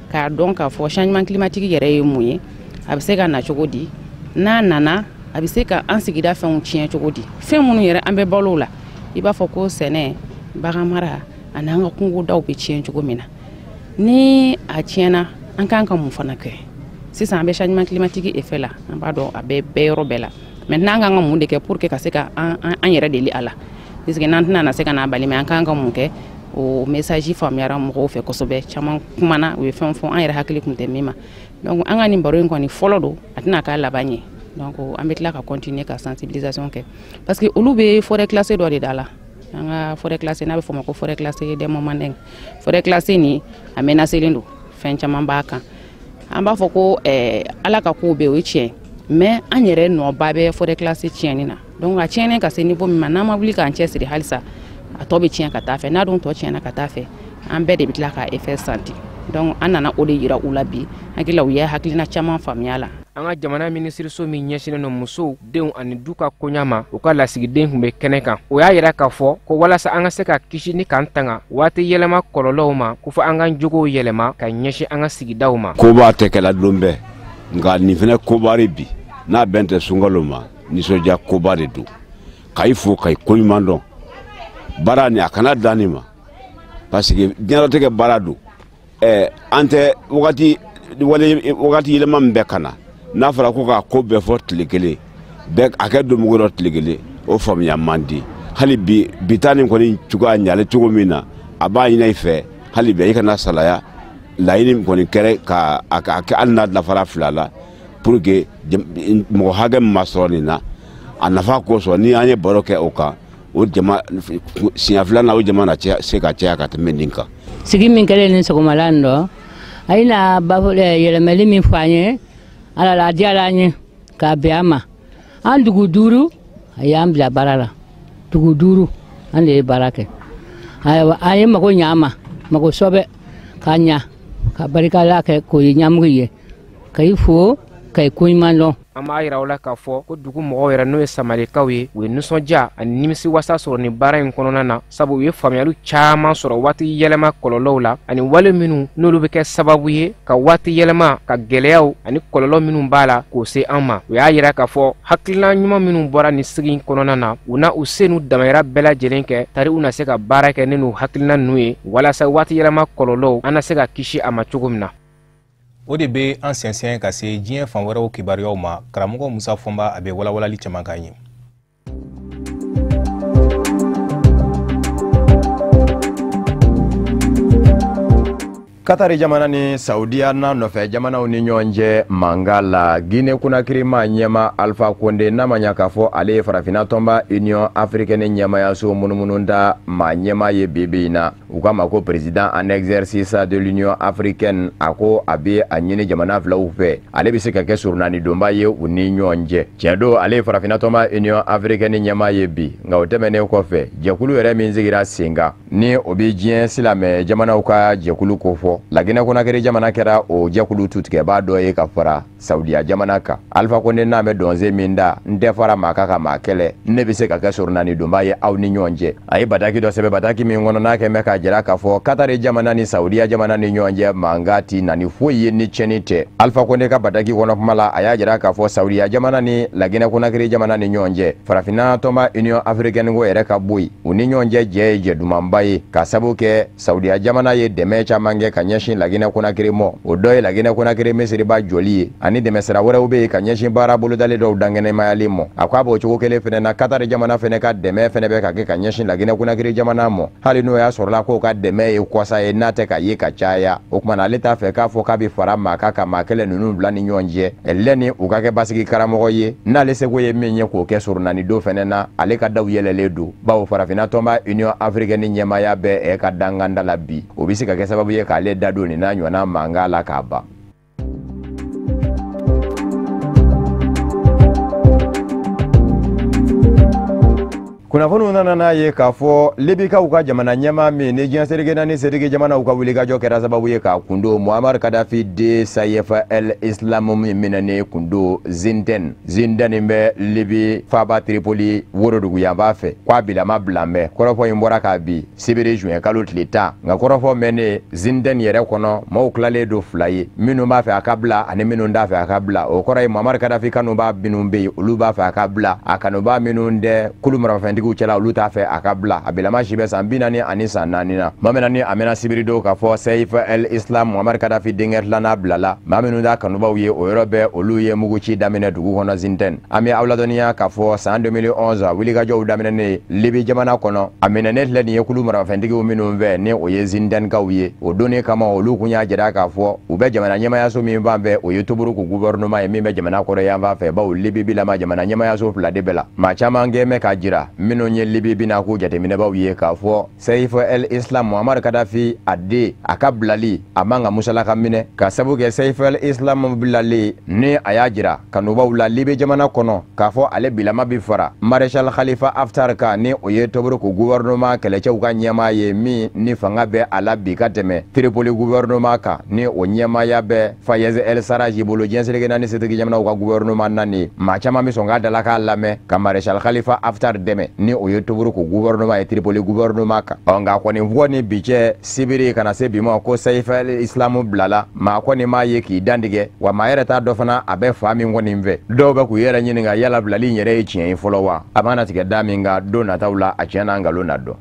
k'a dɔn k'a fɔ changement climatique yɛrɛ ye mun ye, a bɛ se ka na cogo di, n'a nana a bɛ se ka an sigida fɛnw tiɲɛ cogo di, fɛn minnu yɛrɛ an bɛ balo la, i b'a fɔ ko sɛnɛ, bagan mara ani an ka kungodaw bɛ tiɲɛ cogo min na. Ni a tiɲɛna, an kan ka mun fana kɛ? Sisan an bɛ changement climatique effet la, an b'a dɔn a bɛ bɛɛ yɔrɔ bɛɛ la. Maintenant an kan ka mun de kɛ pour que ka se ka an yɛrɛ deli a la, puisque n'an tɛna na se ka n'a bali, mais an kan ka mun kɛ? O message faamuyara mɔgɔw fɛ kosɛbɛ, caman kumana, u ye fɛn fɔ an yɛrɛ hakili tun tɛ min ma. Donc an ka nin baro in kɔni fɔlɔ don, a tɛna k'a laban ye. Donc an bɛ tila ka continuer ka sensibilisation kɛ, parce que olu bɛ forêt classée dɔ de da la. An ka forêt classée n'a bɛ fɔ o ma ko forêt classée des Mandingues, forêt classée nin a menacélen don, fɛn caman b'a kan. An b'a fɔ ko Ala ka kow bɛ yen, o ye tiɲɛ, mais an yɛrɛ nɔba bɛ forêt classée tiɲɛni na. Donc a tiɲɛnen ka se niveau min ma, n'an ma wuli k'an cɛsiri halisa, a tɔ bɛ tiɲɛ ka taa fɛ. N'a dun tɔ tiɲɛna ka taa fɛ, an bɛɛ de bɛ tila k'a effet sentir. Donc an nana o de yira u la bi, hakili la u ye hakilina caman faamuya la. An ka jamana minisiriso min ɲɛsinnen don musow, denw ani du ka koɲa ma, u ka lasigiden tun bɛ kɛnɛ kan. O y'a yira k'a fɔ ko walasa an ka se ka kisi ni k'an tanga waati yɛlɛma kɔlɔlɔw ma, ko fɔ an k'an jogow yɛlɛma ka ɲɛsin an ka sigidaw ma. Koba tɛ kɛla don bɛɛ, nka nin fɛnɛ kobari bi n'a bɛn tɛ sunkalo ma, nisɔndiya koba de don. Ka i fo ka i koɲuman dɔn baara nin, a kana dan nin ma, parce que diɲɛlatigɛ baara don. An tɛ wagati yɛlɛma min bɛ ka na, n'a fɔra ko k'a ko bɛɛ fɔ tile kelen, bɛɛ a kɛ don mugu dɔ tile kelen, o faamuya man di. Hali bi bi ta nin kɔni cogoya ɲalen cogo min na, a b'a ɲini i fɛ hali bi i kana salaya. Laɲini min kɔni kɛra ka a kɛ hali n'a dafara fila la, pour que mɔgɔ hakɛ min ma sɔrɔ nin na, a nafa kosɔn ni an ye baro kɛ o kan, o jama siɲɛ filanan o jama na se ka caya ka tɛmɛ nin kan. Sigi min kɛlen nin sɔgɔmala nin dɔ, a ye na yɛlɛmɛli min fɔ an ye, Ala la a diyara an ye k'a bɛn an ma. An dugu duuru a y'an bila baara la, dugu duuru an de ye baara kɛ. Ayiwa, an ye mago ɲɛ an ma, mago sɔbɛ k'a ɲa, ka barikala kɛ k'o ye ɲamugu ye, ka i fo ka i koɲuman dɔn. An b'a yira aw la k'a fɔ ko dugu mɔgɔw yɛrɛ, n'o ye Samalekaw ye, u ye nisɔndiya ani nimisiwasa sɔrɔ nin baara in kɔnɔna na, sabu u ye faamuyali caman sɔrɔ waati yɛlɛma kɔlɔlɔw la ani wale minnu n'olu bɛ kɛ sababu ye ka waati yɛlɛma ka gɛlɛyaw ani kɔlɔlɔ minnu b'a la k'o se an ma. U y'a yira k'a fɔ hakilina ɲuman minnu bɔra nin sigi in kɔnɔna na, u na u se n'u damayira bɛɛ lajɛlen kɛ tari u na se ka baara kɛ ni n'u hakilina ninnu ye, walasa waati yɛlɛma kɔlɔlɔw an na se ka kisi a ma cogo min na. O de bɛ an sɛnsɛn ka se diɲɛ fan wɛrɛw kibaruyaw ma. Karamɔgɔ Musa Fɔnba, a bɛ walawalali caman k'an ye. Katari jamana ni Saudiya n'a nɔfɛ jamanaw ni ɲɔgɔn cɛ mankan la. Guinée Conakry ma ɲɛma Alpha Condé, n'a ma ɲa k'a fɔ ale ye farafinna tɔnba Union africaine ɲɛmayaso munumunu da maa ɲɛma ye bi bi in na, u k'a ma ko président en exercice de l'Union africaine, a ko a bɛ a ɲini jamana filaw fɛ, ale bɛ se ka kɛ surunani donba ye u ni ɲɔgɔn cɛ. Tiɲɛ don, ale ye farafinna tɔnba Union africaine ɲɛma ye bi, nka o tɛmɛnen kɔfɛ, jɛkulu yɛrɛ min sigira sen kan ni o bɛ diɲɛ silamɛ jamanaw ka jɛkulu kofɔ, Laginɛ Conakry jamana kɛra o jɛkulu tutigɛbaa dɔ ye ka fara Saudiya jamana kan. Alpha Condé n'a bɛ dɔnsen min da, n tɛ fara maa kan ka maa kɛlɛ, ne bɛ se ka kɛ surunani donba ye aw ni ɲɔgɔn cɛ. A ye bataki dɔ sɛbɛn, bataki min kɔnɔ n'a kɛn bɛ k'a jira k'a fɔ Katari jamana ni Saudiya jamana ni ɲɔgɔn cɛ mankan ti na ni foyi ye ni tiɲɛni tɛ. Alpha Condé ka bataki kɔnɔ kuma la, a y'a jira k'a fɔ Saudiya jamana ni Laginɛ Conakry jamana ni ɲɔgɔn cɛ, farafinna tɔnba Union africaine ko yɛrɛ ka bɔ yen, u ni ɲɔgɔn cɛ jɛ ye jɛ dumanba ye, ka sabu kɛ Saudiya jamana ye dɛmɛ caman kɛ ka ɲɛsin Laginɛ Conakry ma. O dɔ ye Laginɛ Conakry misiriba jɔli ye, ani ani dɛmɛsira wɛrɛw bɛ yen ka ɲɛsin baara bolodalen dɔw dankɛnɛmayali ma. A ko a b'o cogo kelen fɛnɛ na, Qatar jamana fɛnɛ ka dɛmɛ fɛnɛ bɛ ka kɛ ka ɲɛsin Laginɛ Konakiri jamana ma, hali n'o y'a sɔrɔla k'o ka dɛmɛ ye kɔsa ye n'a tɛ ka ye ka caya. O kumana ale t'a fɛ k'a fɔ k'a bɛ fara maa kan ka maa kɛlɛ ninnu bila ni ɲɔgɔn cɛ lɛni u ka kɛ basigi karamɔgɔ ye, n'ale seko ye min ye k'o kɛ surunani don fɛnɛ na, ale ka daw yɛlɛlen don, bawo farafinna tɔnba Union africaine ɲɛmaaya bɛ ka danganda la bi, o bɛ se ka kɛ sababu ye k'ale da don nin n'a ɲɔgɔnna mankan la k'a ban. Kunnafoniw nana n'a ye k'a fɔ Libikaw ka jamana ɲɛmaa min ni diɲɛ seleke naani setigi jamanaw ka wulikajɔ kɛra sababu ye k'a kundo, Muammar Kadhafi de Saif el Islam min minɛnen kundo Zinten. Zinten bɛ Libi faaba Tripoli woroduguyanfan fɛ, k'a bilama bilan bɛ. Kɔrɔfɔ in bɔra k'a bi sibiri juin kalo tile 10, nka kɔrɔfɔ mɛnnen Zinten yɛrɛ kɔnɔ, maaw tilalen don fila ye, minnu b'a fɛ a ka bila ani minnu t'a fɛ a ka bila. O kɔrɔ ye Muammar Kadhafi kanubaa minnu bɛ yen, olu b'a fɛ a ka bila, a kanubaa minnu tɛ kulu marafɛntigi cɛla, olu t'a fɛ a ka bila. A bilama si bɛ san 44 na. Maa min ni a mɛnna sibiri don k'a fɔ Saif el Islam Muammar Kadhafi denkɛ filanan bilala, maa minnu t'a kanubaw ye o yɔrɔ bɛɛ, olu ye muguci daminɛ dugu kɔnɔ Zinten. An bɛ aw ladɔnniya k'a fɔ san 2011 wulikajɔw daminɛnen Libi jamana kɔnɔ, a minɛnen filɛ nin ye kulu marafɛntigiw minnu fɛ ni o ye Zintenkaw ye. O donni kama olu kun y'a jira k'a fɔ u bɛ jamana ɲɛmayaso min fan fɛ, o ye Tobruk gouvernement ye min bɛ jamana kɔrɔyanfan fɛ, bawo Libi bilama jamana ɲɛmayaso fila de bɛɛ la. Maa caman kɛn bɛ k'a jira minnu ye Libi bina ko jateminɛbaw ye k'a fɔ Saif el Islam Muammar Kadhafi a den a ka bilali a man ka musalaka minɛ, ka sabu kɛ Saif el Islam bilali ni a y'a jira kanubaw la Libi jamana kɔnɔ k'a fɔ ale bilama bi fara Maréchal Khalifa Haftar kan, ni o ye Tobruk gouvernement kɛlɛcɛw ka ɲɛmaa ye min ni fanga bɛ a la bi ka tɛmɛ Tripoli gouvernement kan, ni o ɲɛmaaya bɛ Fayez el Sarraj bolo, diɲɛ seleke naani setigi jamanaw ka gouvernement naani. Maa caman bɛ sɔn k'a dala k'a lamɛn ka Maréchal Khalifa Haftar dɛmɛ, ni o ye Tobruk gouvernement ye Tripoli gouvernement kan. Ɔ nka kɔni fɔ ni bi cɛ sibiri kana se bi ma ko Saif el Islam bilala, maa kɔni m'a ye k'i dantigɛ, wa maa yɛrɛ t'a dɔn fana a bɛ fa min kɔni fɛ. Dɔw bɛ k'u yɛrɛ ɲininka yala bilali in yɛrɛ ye tiɲɛ ye fɔlɔ wa? A mana tigɛ da min kan don nataw la, a tiɲɛ n'a nkalon na dɔn.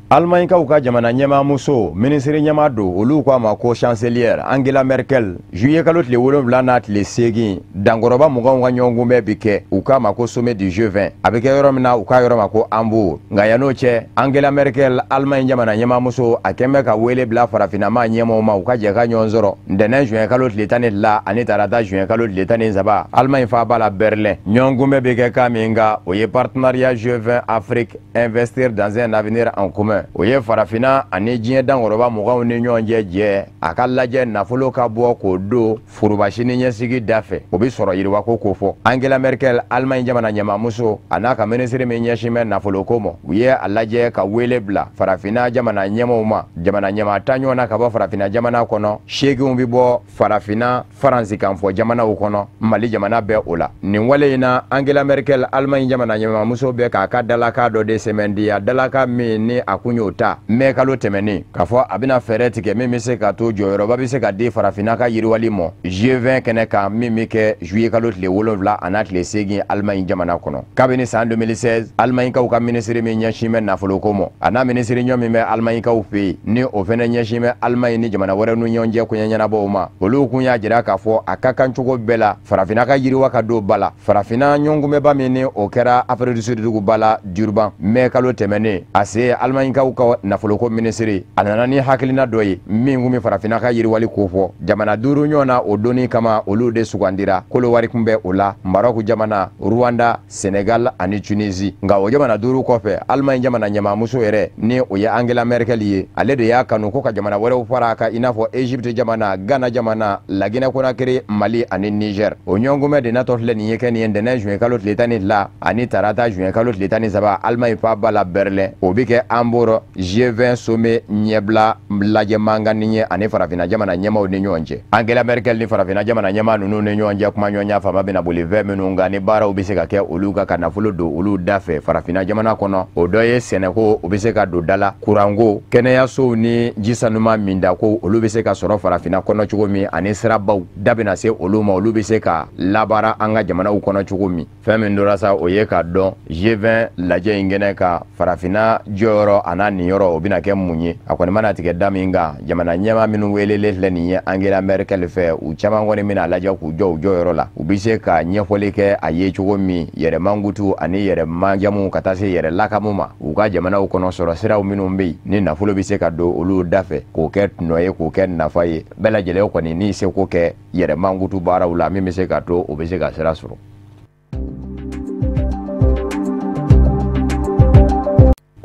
Alemagnekaw ka jamana ɲɛmaamuso minisiri ɲɛmaa don, olu ko a ma ko chancelière Angela Merkel, juillet kalo tile 7 n'a tile 8 dankɔrɔba 20 ka ɲɔgɔnkunbɛn bi kɛ, u k'a ma ko sommet du G20, a bɛ kɛ yɔrɔ min na u k'a yɔrɔ ma ko Hambourg. Nka yan'o cɛ, Angela Merkel Allemagne jamana ɲɛmaamuso a kɛn bɛ ka wele bila farafinna ɲɛmaaw ma u ka jɛ ka ɲɔgɔn sɔrɔ ntɛnɛn juin kalo tile 12 ani tarata juin kalo tile 13 Allemagne faaba la Berlin. Ɲɔgɔnkunbɛn bɛ kɛ kan min kan, o ye partenariat G20 Afrique investir dans un avenir en commun. O ye farafinna ani diɲɛ dankɔrɔba 20 ni ɲɔgɔn cɛ jɛ a ka lajɛ nafolo ka bɔ k'o don foroba sini ɲɛsigi da fɛ, o bɛ sɔrɔ yiriwako kofɔ. Angela Merkel Allemagne jamana ɲɛmaamuso a n'a ka minisiri min ɲɛsin bɛ nafoloko ma, u ye a lajɛ ka wele bila farafinna jamana ɲɛmaaw ma. Jamana ɲɛmaa tan ɲɔgɔn na ka bɔ farafinna jamana kɔnɔ, 8 bɛ bɔ farafinna faransikanfɔ jamanaw kɔnɔ, Mali jamana bɛ o la. Nin wale in na, Angela Merkel Allemagne jamana ɲɛmaamuso bɛ k'a ka dalakan dɔ de sɛmɛntiya, dalakan min ni a kun y'o ta mɛ kalo tɛmɛnen, k'a fɔ a bɛna fɛɛrɛ tigɛ min bɛ se ka to jɔyɔrɔba bɛ se ka di farafinna ka yiriwali ma G20 kɛnɛ kan min bɛ kɛ juillet kalo tile 7 a n'a tile 8 Allemagne jamana kɔnɔ. Kabini san 2016 Alemagnekaw ka minisiri min ɲɛsin bɛ nafoloko ma, a n'a minisiri ɲɔ min bɛ Alemagnekaw fɛ yen ni o fɛnɛ ɲɛsin bɛ Allemagne ni jamana wɛrɛw ni ɲɔgɔn cɛ koɲɛ ɲɛnabɔw ma, olu kun y'a jira k'a fɔ a ka kan cogo bɛɛ la farafinna ka yiriwa ka don ba la. Farafinna ɲɔgɔnkunbɛba min ni o kɛra Afrique du Sud duguba la Durban mɛ kalo tɛmɛnen, a se Alemagnekaw ka nafoloko minisiri a nana ni hakilina dɔ ye min kun bɛ farafinna ka yiriwali kofɔ. Jamana 5 ɲɔgɔn na o donni kama olu de sugandira, Kolowari kun bɛ o la, Maroc jamana, Rwanda, Sénégal ani Tunisie. Nka o jamana 5 kɔfɛ, Allemagne jamana ɲɛmaamuso yɛrɛ ni o ye Angela Merkel ye, ale de y'a kanu ko ka jamana wɛrɛw fara a kan i n'a fɔ Égypte jamana, Ghana jamana, Laginɛ Conakry, Mali ani Niger. O ɲɔgɔnkunbɛn de natɔ filɛ nin ye kɛ nin ye ntɛnɛn juin kalo tile 12 ani tarata juin kalo tile 13 Allemagne faaba la Berlin. O bɛ kɛ Hambourg G20 sommet ɲɛbila lajɛ mankanni ye ani farafinna jamana ɲɛmaaw ni ɲɔgɔn cɛ. Angela Merkel ni farafinna jamana ɲɛmaa ninnu ni ɲɔgɔn cɛ kumaɲɔgɔnya fama bɛna boli fɛn minnu kan ni baaraw bɛ se ka kɛ olu kan ka nafolo don olu da fɛ farafinna jamana kɔnɔ, o dɔ ye sɛnɛko, o bɛ se ka don da la, kuranko, kɛnɛyasow ni ji sanuman mindako, olu bɛ se ka sɔrɔ farafinna kɔnɔ cogo min, ani sirabaw da bɛna se olu ma, olu bɛ se ka labaara an ka jamanaw kɔnɔ cogo min. Fɛn min dora sa, o ye k'a dɔn G20 lajɛ in kɛnɛ kan farafinna jɔyɔrɔ a a n'a niyɔrɔ o bɛna kɛ mun ye. A kɔni mana tigɛ da min kan, jamana ɲɛmaa minnu welelen filɛ nin ye Angela Merkel fɛ, u caman kɔni bɛna lajɛ k'u jɔ u jɔyɔrɔ la. U bɛ se ka ɲɛfɔli kɛ a ye cogo min yɛrɛ mankutu ani yɛrɛ manjamu ka taa se yɛrɛ lakamu ma u ka jamanaw kɔnɔ, sɔrɔ siraw minnu bɛ yen ni nafolo bɛ se ka don olu da fɛ k'o kɛ tɔnɔ ye, k'o kɛ nafa ye. Bɛɛ lajɛlen kɔni n'i seko kɛ yɛrɛ mankutu baaraw la, min bɛ se ka to o bɛ se ka sira sɔrɔ.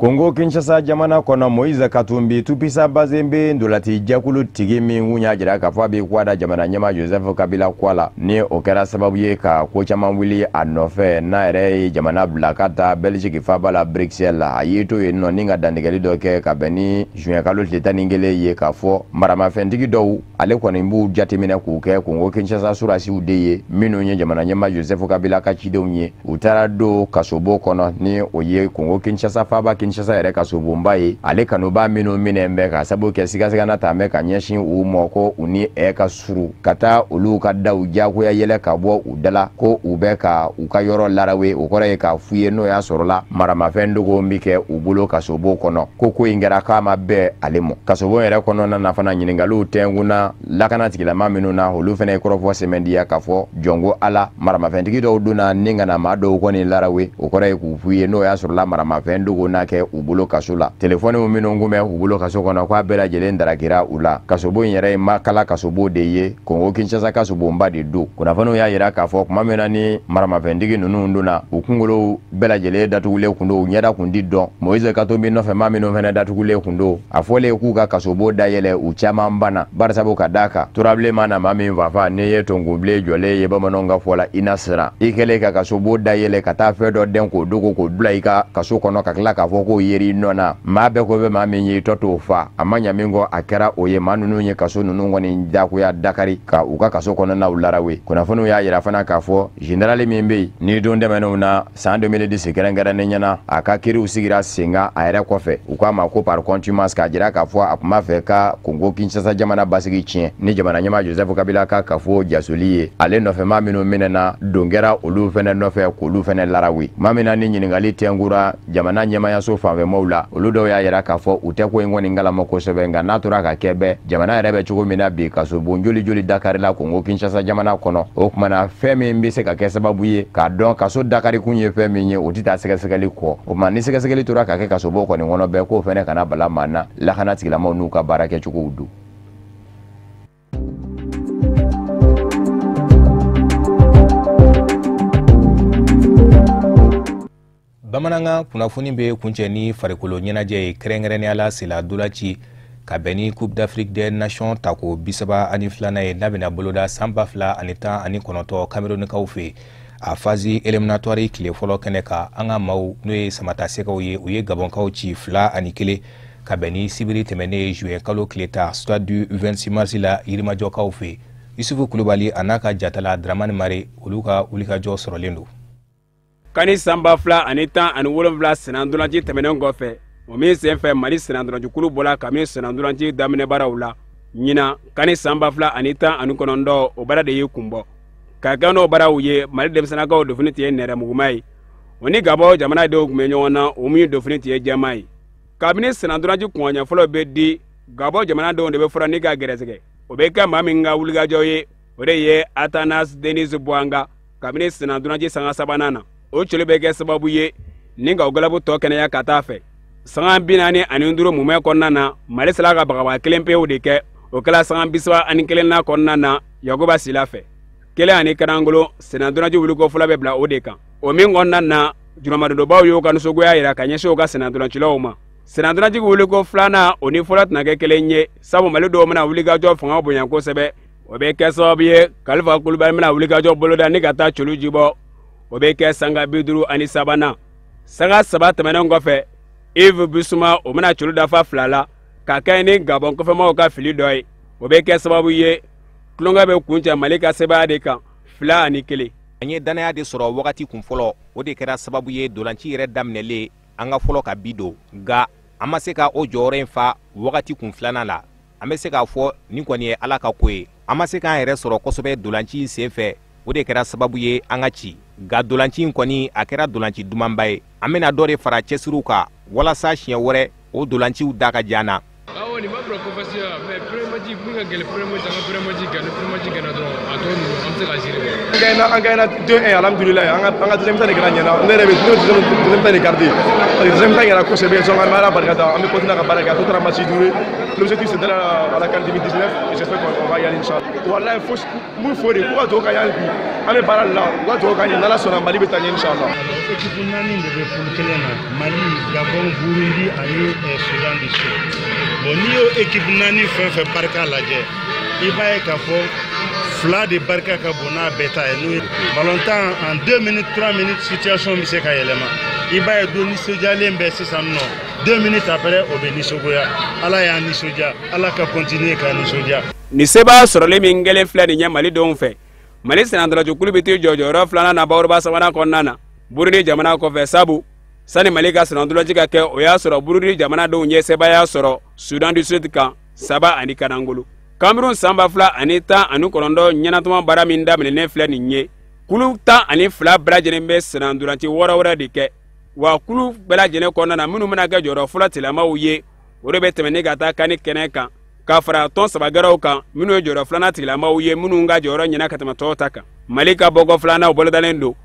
Kongo Kinshasa jamana kɔnɔ, Moise Katumbi Tupisa Bazembe ndolati jɛkulu tigi min kun y'a jira k'a fɔ a bɛ kɔ da jamana ɲɛmaa Joseph Kabila kɔ la, ni o kɛra sababu ye ka ko caman wuli a nɔfɛ, n'a yɛrɛ ye jamana bila ka taa Belgique faaba la Bruxelles. A y'i to yen nɔ ni ka dantigɛli dɔ kɛ ka bɛn ni juin kalo tile 11 ye, k'a fɔ maramafɛntigi dɔw ale kɔni b'u jateminɛ k'u kɛ Kongo Kinshasa surasiw de ye minnu ye jamana ɲɛmaa Joseph Kabila ka cidenw ye. U taara don kasobo kɔnɔ, ni o ye Kongo Kinshasa faaba Kinshasa yɛrɛ kasobonba ye. Ale kanuba minnu minɛ bɛ ka sababu kɛ sigasigana ta bɛ ka ɲɛsin u ma ko u ni ɛ ka suru ka taa olu ka daw diyagoya yɛlɛ ka bɔ u da la, ko u bɛ ka u ka yɔrɔ larawe. O kɔrɔ ye k'a f'u ye n'o y'a sɔrɔla maramafɛn dogo bɛ kɛ u bolo kasobo kɔnɔ, ko in kɛra k'a ma bɛn ale ma. Kasobon yɛrɛ kɔnɔna na fana, ɲininkaliw tɛnkunna lakana tigilama minnu na, olu fana ye kɔrɔfɔ sɛmɛndiya k'a fɔ jɔnko ala maramafɛntigi dɔw donna ni ka na maa dɔw kɔni larawe. O kɔrɔ ye k'u f'u ye n'o y'a sɔrɔla maramafɛn dogo n'a kɛ u bolo kaso la. Telefɔniw minnu kun bɛ u bolo kaso kɔnɔ, k'a bɛɛ lajɛlen darakira u la. Kasobo in yɛrɛ ye makala kasobo de ye, Kongo Kinshasa kasobonba de don. Kunnafoniw y'a jira k'a fɔ tuma min na ni maramafɛntigi ninnu donna, u kunkolow bɛɛ lajɛlen datugulen kun don, u ɲɛda kun ti dɔn. Moise Katumbi nɔfɛ maa minnu fana datugulen kun don, a fɔlen k'u ka kasobo dayɛlɛ, u caman banna, barisabu ka d'a kan turabilen mana maa min fafa, n'i ye tonkunbilen jɔlen ye bamananw ka fɔ la, i na siran. I kɛlen ka kasobo dayɛlɛ ka taa fɛn dɔ dɛn k'o dogo k'o bila i ka kaso kɔnɔ, ka tila k'a fɔ k'o yeri nɔ na, maa bɛɛ ko bɛ maa min ye i tɔ t'o fa. A ma ɲa min kɔ, a kɛra o ye. Maa ninnu ye kaso ninnu kɔni diyagoya dakari ka u ka kaso kɔnɔnaw larawe. Kunnafoniw y'a jira fana k'a fɔ général min bɛ yen ni don tɛmɛnenw na san 2010 kɛrɛnkɛrɛnnen ɲɛna, a ka kiriw sigira sen kan a yɛrɛ kɔfɛ. U k'a ma ko par contumace, k'a jira k'a fɔ a tun b'a fɛ ka Kongo Kinshasa jamana basigi tiɲɛ ni jamana ɲɛmaa Joseph Kabila ka kafo jasoli ye. Ale nɔfɛ maa minnu minɛna, don kɛra olu fɛnɛ nɔfɛ k'olu fɛnɛ larawe. Maa min na ni ɲininkali tɛnkura jamana ɲɛmayaso fanfɛmaw la, olu dɔw y'a yira k'a fɔ u tɛ ko in kɔni kalama kosɛbɛ, nka n'a tora ka kɛ bɛɛ jamana yɛrɛ bɛ cogo min na bi, kasobon joli joli dakarila Kongo Kinshasa jamana kɔnɔ. O tuma na fɛn min bɛ se ka kɛ sababu ye k'a dɔn kaso dakarikun ye fɛn min ye, o tɛ taa sɛgɛsɛgɛli kɔ. O tuma ni sɛgɛsɛgɛli tora ka kɛ kasobon kɔni kɔnɔ bɛɛ, k'o fɛnɛ kana bala maa na lakana tigilamaw n'u ka baara kɛcogow don. Bamanankan kunnafoni bɛ kuncɛ ni farikolo ɲɛnajɛ ye, kɛrɛnkɛrɛnnenya la sela dolaci ka bɛn ni Coupe d'Afrique des Nations tako 32nan ye, n'a bɛna boloda san 2019 Camerounikaw fɛ. A phase éliminatoire tile fɔlɔ kɛnɛ kan, an ka maaw n'o ye Samatasɛgɛw ye, u ye Gabɔnkaw ci 2-1 ka bɛn ni sibiri tɛmɛnen ye juin kalo tile 10 stade du 26 mars la Yirimajɔkaw fɛ. Yusufu Kulubali a n'a ka jatala Dramani Mare, olu ka wulikajɔ sɔrɔlen don. Kani san 2017 senna-ntolanci tɛmɛnen kɔfɛ, o min senfɛ Mali senna-ntolancikulu bɔla kabini senna-ntolanci daminɛ baaraw la. Ɲinan kani san 2019, o baara de y'i kun bɔ. Ka kɛ n'o baaraw ye, Mali denmisɛnninakaw dofini tun ye nɛrɛmuguma ye. O ni Gabɔn jamanadenw tun bɛ ɲɔgɔn na, o min dofini tun ye jɛman ye. Kabini senna-ntolanci kunɲɛ fɔlɔ bɛ di, Gabɔn jamanadenw de bɛ fɔlɔ n'i ka gɛrɛsɛgɛ. O bɛ kɛ maa min ka wulikajɔ ye, o de ye Atanas Denis Bouanga kabini senna-ntolanci sanga sabanan na. O celu bɛ kɛ sababu ye ni ka o galabu tɔ kɛnɛya ka taa fɛ. Sanga 45 mumɛ kɔnɔna na, Mali sera ka bagabaga kelen pewu de kɛ. O kɛla sanga 31nan kɔnɔna na Yakuba Sila fɛ. 1-1 senna-ntolanci wuliko fɔlɔ bɛ bila o de kan. O min kɔnɔna na, jurumadonbaw y'u ka nisɔngoya yira ka ɲɛsin u ka senna-ntolancilaw ma. Senna-ntolanci wuliko filanan, o ni fɔlɔ tɛna kɛ kelen ye, sabu Mali dɔw bɛna wulikajɔ fanga bonya kosɛbɛ. O bɛ kɛ sababu ye Kalifa Kulubali bɛna wulikajɔ boloda ni ka taa celu jibɔ. O bɛ kɛ sanga 53nan. Sanga 3 tɛmɛnen kɔfɛ, Yves Bissouma o bɛna celu dafa 2 la ka kɛ ni Gabɔn kɔfɛmaw ka fili dɔ ye. O bɛ kɛ sababu ye tulonkɛ bɛ kuncɛ Mali ka sebaaya de kan 2-1. An ye danaya de sɔrɔ wagati kun fɔlɔ, o de kɛra sababu ye dolanci yɛrɛ daminɛlen an ka fɔlɔ ka bi don, nka an ma se ka o jɔyɔrɔ in fa wagati kun filanan la. An bɛ se k'a fɔ nin kɔni ye Ala ka ko ye. An ma se k'an yɛrɛ sɔrɔ kosɛbɛ dolanci in senfɛ, o de kɛra sababu ye an ka ci. Nka dolanci in kɔni a kɛra dolanci dumanba ye. An bɛna dɔ de fara cɛsiriw kan walasa siɲɛ wɛrɛ O dolanciw da ka jan na. Awɔ, nin b'a bila ko facile la, mais premier match mun ka gɛlɛn, premier match, an ka premier match gagner, premier match gagner dɔrɔn, a tɔ ninnu an bɛ se ka gérer. An gagné 2-1, alhamdulilayi. An ka deuxième mi-temps de kɛra ɲɛna. Ne yɛrɛ bɛ ne deuxième mi-temps de garder parce que deuxième mi-temps ɲɛna kosɛbɛ. Donc an bɛ Ala barika da, an bɛ continuer ka baara kɛ. A tɔ tora match 5 ye. L'objectif, c'est d'aller à la CAN 2019 et j'espère qu'on va y aller, inchallah. Wallahi, fo mun fo de k'u ka dugawu k'an ye hali bi. An bɛ baara de la, u ka dugawu k'an ye. N'Ala sɔnna, Mali bɛ taa ɲɛ, inchallah. Équipe naani de bɛ poule kelen na: Mali, Gabon, Burundi ani Soudan du Sud. Bon, n'i y'o équipe naani fɛn fɛn barika lajɛ, i b'a ye k'a fɔ fila de barika ka bon n'a bɛɛ ta ye, n'o ye balontan. En 2 minutes, 3 minutes, situation bɛ se ka yɛlɛma. I b'a ye don nisɔndiyalen bɛ sisan nɔ, 2 minutes après, o bɛ nisɔngoya. Ala y'an nisɔndiya, Ala ka continuer k'an nisɔndiya. Nin sebaa sɔrɔli min kɛlen filɛ nin ye malidenw fɛ, Mali sennantolacikulu bɛ t'i jɔ jɔyɔrɔ filanan na bakuruba sabanan kɔnɔna na, Burundi jamana kɔfɛ, sabu sani Mali ka sennantolaci ka kɛ, o y'a sɔrɔ Burundi jamanadenw ye sebaaya sɔrɔ Sudan du Sud kan 3-1. Cameroun san 2019 ɲɛnatɔmɔ baara min daminɛnen filɛ nin ye, kulu 12 bɛɛ lajɛlen bɛ sennantolaci wɔɔrɔ wɛrɛ de kɛ. Wa kulu bɛɛ lajɛlen kɔnɔna na, minnu bɛna kɛ jɔyɔrɔ fɔlɔ tilamaw ye, o de bɛ tɛmɛ ni ka taa kani kɛnɛ kan, ka fara tɔn saba gɛrɛw kan minnu ye jɔyɔrɔ filanan tigilamaw ye, minnu ka jɔyɔrɔ ɲɛna ka tɛmɛ tɔw ta kan. Mali ka bɔkɔ filanan bolodalen don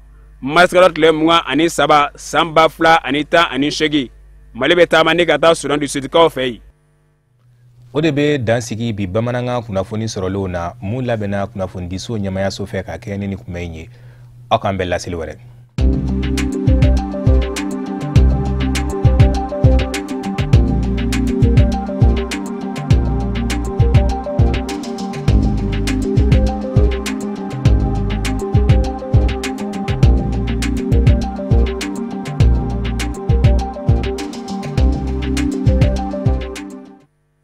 marisikalo tile 23 san 2018. Mali bɛ taama ni ka taa Sudan du Sudikaw fɛ yen. O de bɛ dan sigi bi bamanankan kunnafoni sɔrɔlenw na, mun labɛnna kunnafonidiso ɲɛmayaso fɛ ka kɛ ni nin kunbɛn in ye. Aw k'an bɛn laseli wɛrɛ.